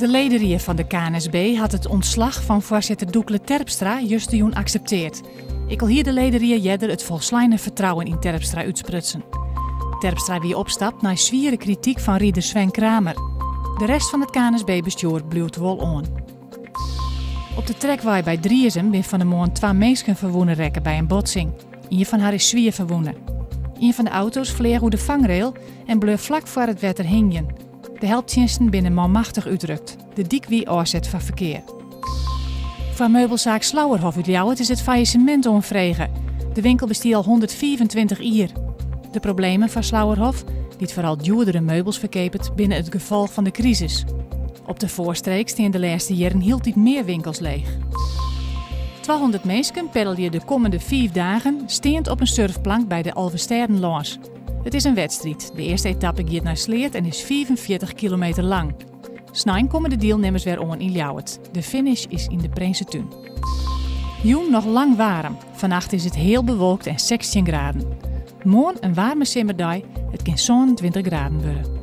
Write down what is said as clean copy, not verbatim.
De lederie fan de KNSB hat it ûntslach fan foarsitter Doekle Terpstra justerjûn aksepteard. Ek al hie de lederie earder it folsleine fertrouwen yn Terpstra útsprutsen. Terpstra wie opstapt nei swiere krityk fan rider Sven Kramer. De rest fan it KNSB-bestjoer bliuwt wol oan. Op de Trekwei by Driezum binne fan 'e moarn twa minsken ferwûne rekke by in botsing. Ien fan har is swier ferwûne. Ien fan de auto's fleach oer de fangrail en bleau flak foar it wetter hingjen. De helptsjinsten binne manmachtich útrukt. De dyk wie ôfset foar ferkear. Foar meubelsaak Slauerhoff út Ljouwert is it faillissemint oanfrege. De winkel bestie al 125 jier. De problemen foar Slauerhoff, dy't foaral djoerdere meubels ferkeapet, binne it gefolch fan de krisis. Op de Foarstreek stean de lêste jierren hieltyd mear winkels leech. 200 minsken peddelje de kommende fiif dagen steand op in surfplank by de Alvestêden lâns. It is in wedstriid. De earste etappe giet nei Sleat en is 45 kilometer lang. Snein komme de dielnimmers wer oan yn Ljouwert. De finish is yn de Prinsetún. Jûn noch lang waarm. Fannacht is it heal bewolkt en 16 graden. Moarn in waarme simmerdei, it kin 27 graden wurde.